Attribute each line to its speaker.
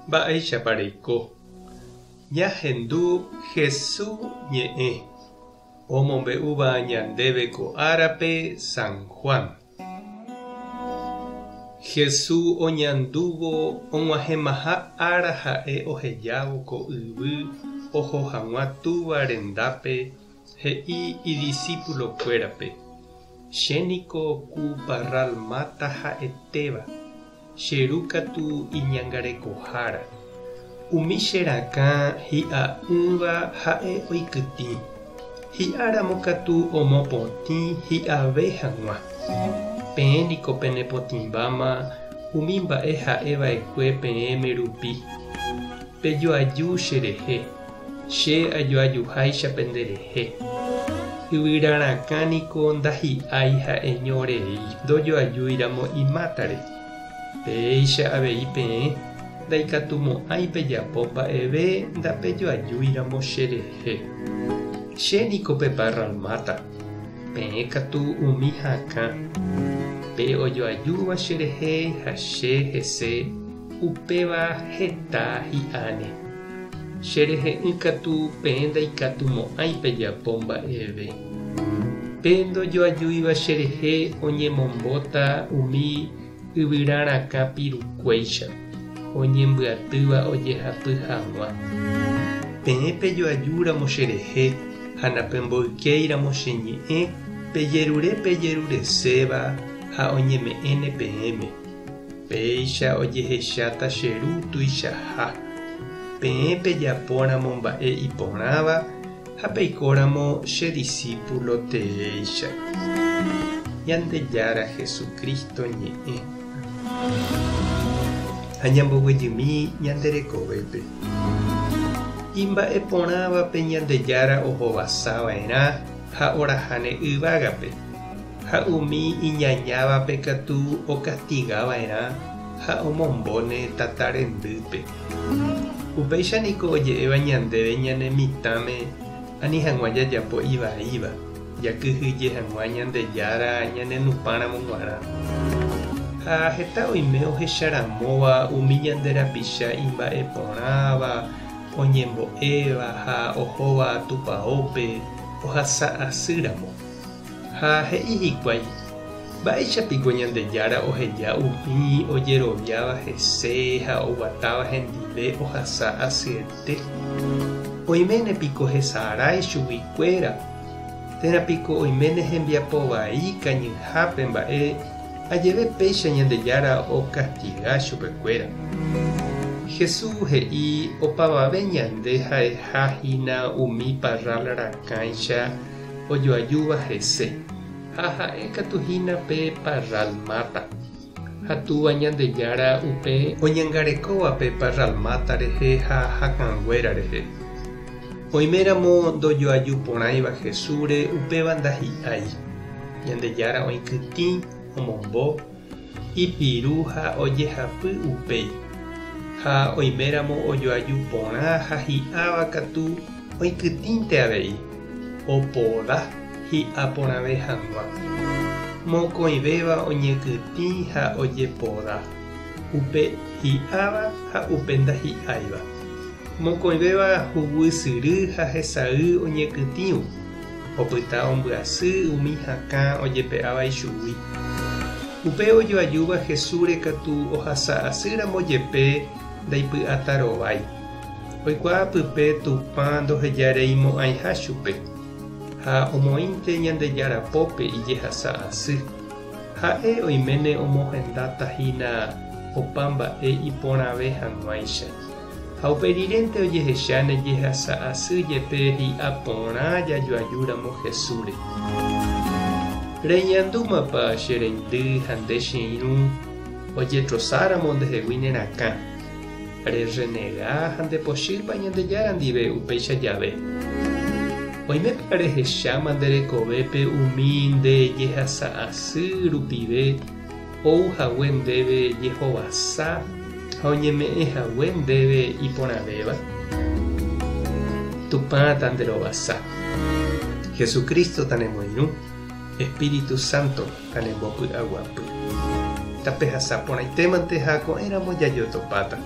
Speaker 1: Mba'éichapa reiko? Ñahendu Hesu ñe'ẽ omombe'úva ñandéve ko árape San Juan. Hesu oñandúvo og̃uahẽmaha ára ha'e ohejávo ko yvy oho hag̃ua Túva rendápe he'i idisípulokuérape, Che niko ku parral máta ha'etéva. Che Ru katu iñangarekohára. Umi che rakã hi'a'ỹva ha'e oikytĩ, hi'a ramo katu omopotĩ hi'ave hag̃ua. Peẽ niko penepotĩmbáma umi mba'e ha'e va'ekue peẽme rupi. Pejoaju che rehe, che ajoajuháicha pende rehe. Yvyra rakã niko ndahi'ái ha'eño rei ndojoajúi ramo imátare. Péicha avei peẽ ndaikatumo'ãi pejapo mba'eve ndapejoajúi ramo che rehe. Che niko pe parral máta, peẽ katu umi hakã. Pe ojoajúva che rehe ha che hese, upéva heta hi'áne. Che rehe'ỹ katu peẽ ndaikatumo'ãi pejapo mba'eve. Pe ndojoajúiva che rehe oñemombóta umi yvyra rakã pirukuéicha, oñembyatýva ojehapy hag̃ua. Peẽ pejoajúramo che rehe ha napemboykéiramo che ñe'ẽ, pejerure pejerureséva ha oñeme'ẽne peẽme. Péicha ojehecháta che Ru tuichaha. Peẽ pejapóramo mba'e iporãva ha peikóramo che disípulo teéicha. Ñandejára Jesucristo ñe'ẽ. Ha ñamboguejymi ñande rekovépe. Imba'e porãvape Ñandejára ohovasa va'erã ha oraháne yvágape. Ha umi iñañávape katu okastiga va'erã ha omombóne tata rendýpe. Upéicha niko oje'éva ñandéve ñane mitãme ani hag̃ua jajapo ivaíva, jakyhyje hag̃ua Ñandejára ñanenupãramo g̃uarã. Ha heta oime ohecharamóva umi ñande rapicha imba'eporãva, oñembo'éva ha ohóva tupaópe ohasa asýramo. Ha he'i hikuái, Mba'éicha piko Ñandejára oheja umi ojeroviáva hese ha oguatáva hendive ohasa asyete? Oiméne piko hesarái chuguikuéra, térã piko oiméne hembiapo vai kañyhápe mba'e ajeve péicha Ñandejára okastiga chupekuéra? Jesús he'i opavave ñande ha'eha hína umi parral rakãicha ojoajúva hese, ha ha'e katu hína pe parral máta. Ha Túva Ñandejára upe oñangarekóva pe parral máta rehe ha hakãnguéra rehe. Oiméramo ndojoaju porãiva Jesúsre upéva ndahi'ái. Ñandejára oikytĩ, omombo, ipiru ha ojehapy upéi. Ha oiméramo ojoaju porã ha hi'áva katu oikytĩnte avei, opoda hi'a porãve hag̃ua. Mokõivéva oñekytĩ ha ojepoda, upe hi'áva ha upe ndahi'áiva. Mokõivéva huguy syry ha hesay oñekytĩvo, opyta ombyasy umi hakã ojepe'áva ichugui. Upe ojoajúva Jesúsre katu ohasa asýramo jepe ndaipy'atarovái. Oikuaa pype Tupã ndohejareimo'ãiha chupe, ha omoĩnte Ñandejára pópe ijehasa asy. Ha'e oiméne omohendáta hína opa mba'e iporãve hag̃uáicha. Ha upe rirénte ojehecháne jehasa asy jepe hi'a porã jajoajúramo Jesúsre. Reñandúmapa che reindy ha nde che irũ ojetrosáramo ndehegui ne rakã? Rerrenega ha ndepochýpa Ñandejára ndive upéicha jave? Oimépa rehecháma nde rekovépe umi nde jehasa asy rupive ou hague ndéve jehovasa ha oñeme'ẽ hague ndéve iporãvéva? Tupã tanderovasa. Jesucristo tanemoirũ, Espíritu Santo tanembopy'aguapy. Tapehasa porãitémante ha ko'ẽramo jajotopáta.